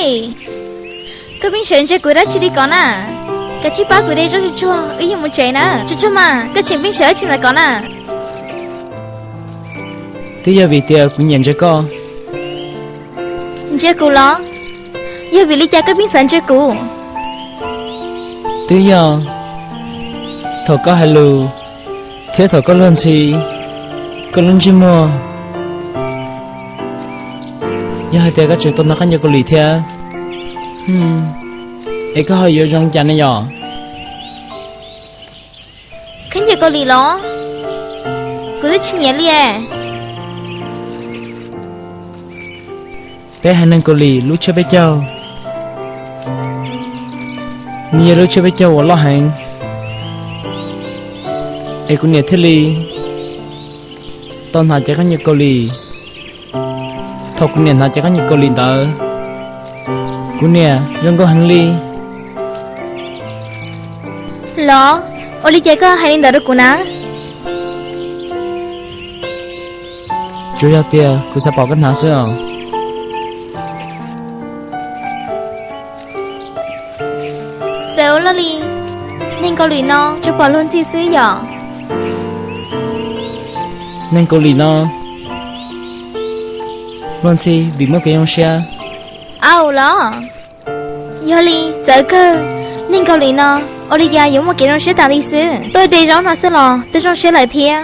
Koj pheej sawv ntsia kuv dab tsi li ko na? Kav tsij pab kuv de zaub tsuag tsuag, wb yuav mus tsev na. Tsuag tsuag mas, koj tseem pheej sawv dab tsi ntawm ko na? Twb yog vim tias kuv nyiam ntsia koj. Ntsia kuv los? Yog vim li cas koj pheej xav ntsia kuv? Twb yog thaum koj hais lus thiab thaum koj luag ntxhi, koj lub ntsej muag, yog hais tias koj tseem tau hnov qab ncau Kaus Lim thiab, es koj ho yuav zoo cas ne yom? Khaub ncaws Kaus Lim los? Kuv twb tsis nyiam li. Peb haiv neeg Kaus Lim lub tsiab peb caug, nws yog lub tsiab peb caug uas loj heev, es kuv niam thiaj li tau hnav cov khaub ncaws Kaus Lim. Thaum kuv niam hnav cov khaub ncaws Kaus Lim ntawd, kuv niam zoo nkauj heev li. Los, ua li cas koj hais li ntawd rau kuv na? Tsuas yog tias kuv xav pom koj hnav xwb os. Txawm ua luaj li, neeg Kaus Lim no tsuas pom luag ntxhi xwb yom? Neeg Kaus Lim no luag ntxhi vim muaj kev zoo siab. Au los, yog li txawv kawg, neeg Kaus Lim no ua li cas yuav muaj kev zoo siab tas li xwb. Tuaj de zaub no xwb los twb zoo siab lawm thiab.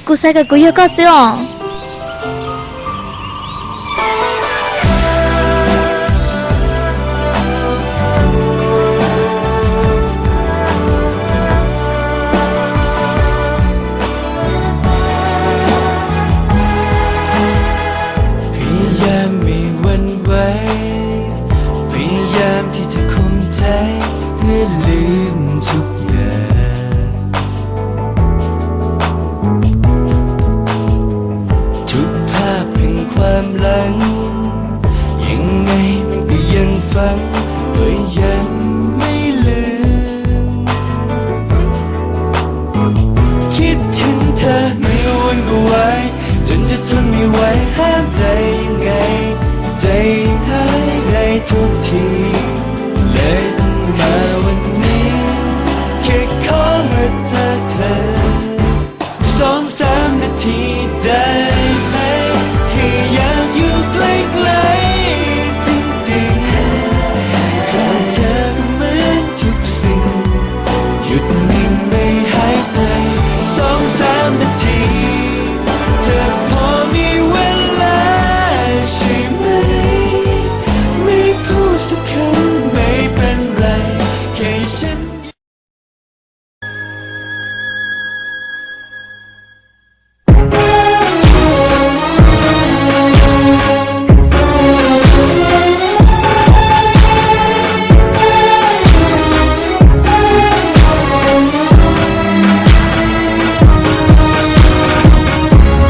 Kuv xav kom kuv yog koj xwb os.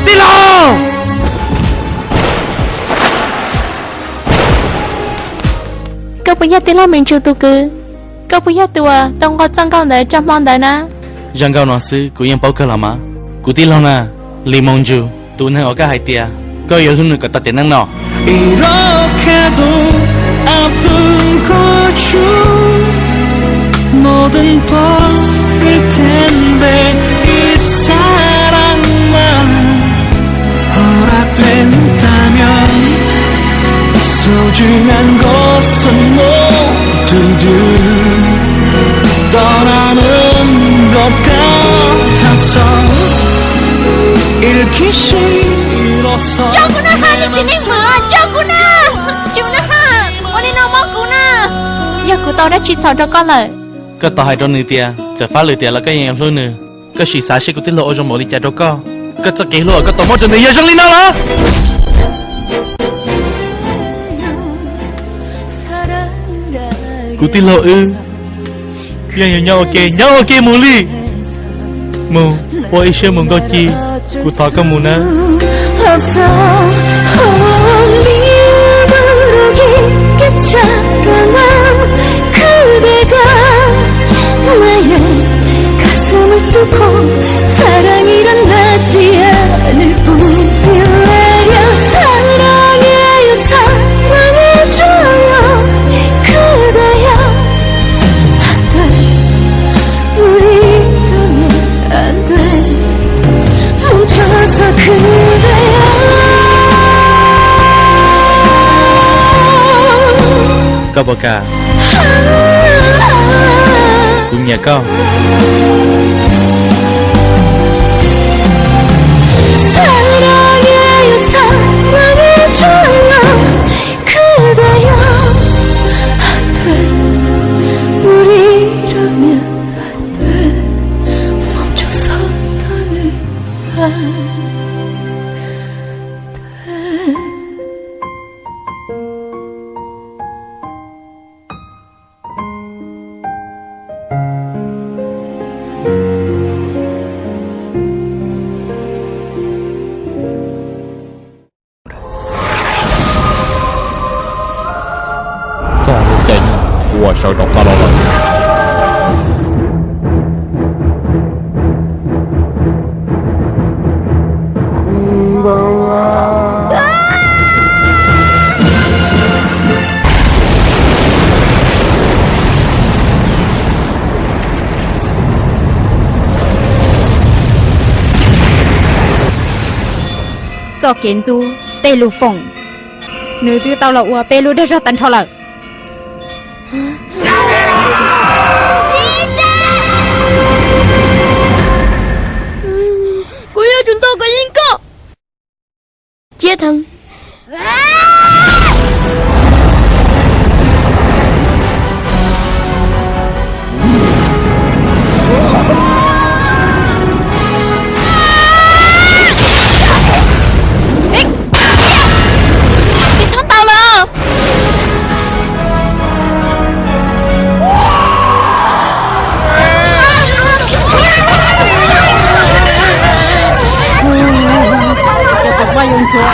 Tij laug! Koj puas yog tij laug Me Ntsus tus kwv? Koj puas yog tus uas tau nqua txoj nkauj ntawd tso hmo ntawd na? Zaj nkauj no xwb kuv yeej paub kawg los mas. Kuv tij laug na, Lis Moo Ntsus, tus neeg uas koj hais tias koj yuav hlub nws kom tau tiam neej no. Tso kuv na ha, niag txiv neej hwm, tso kuv na! Tsis ua li no, mob kuv na! Yog kuv tau dab tsi txhaum rau koj lawm? Koj tau hais rau nws tias txawm fab lwm tiam los koj yeej yuav hlub nws. Koj sim xav seb kuv tij laug ua zoo npaum li cas rau koj. Koj txoj kev hlub uas koj tau muab rau nws yog zoo li no los? Kuv tij laug wb yeej yuav nyob ua ke, nyob ua ke mus li. Mus, ua ib siab mus Nkauj Ci, kuv thov koj mus nawb. Koj puas kam? Kuv nyiam koj. Txoj hauj lwm uas sawv rov qab los lawm. Txoj kev ntxub tej lus foom, nws twb tau los ua peb lub dag zog tag nrho lawm. Kuv yuav tsum ntaus kom yeej koj. Cia theej. Tsis txhob ntaus lawm. Tus maj yoo ntxhua,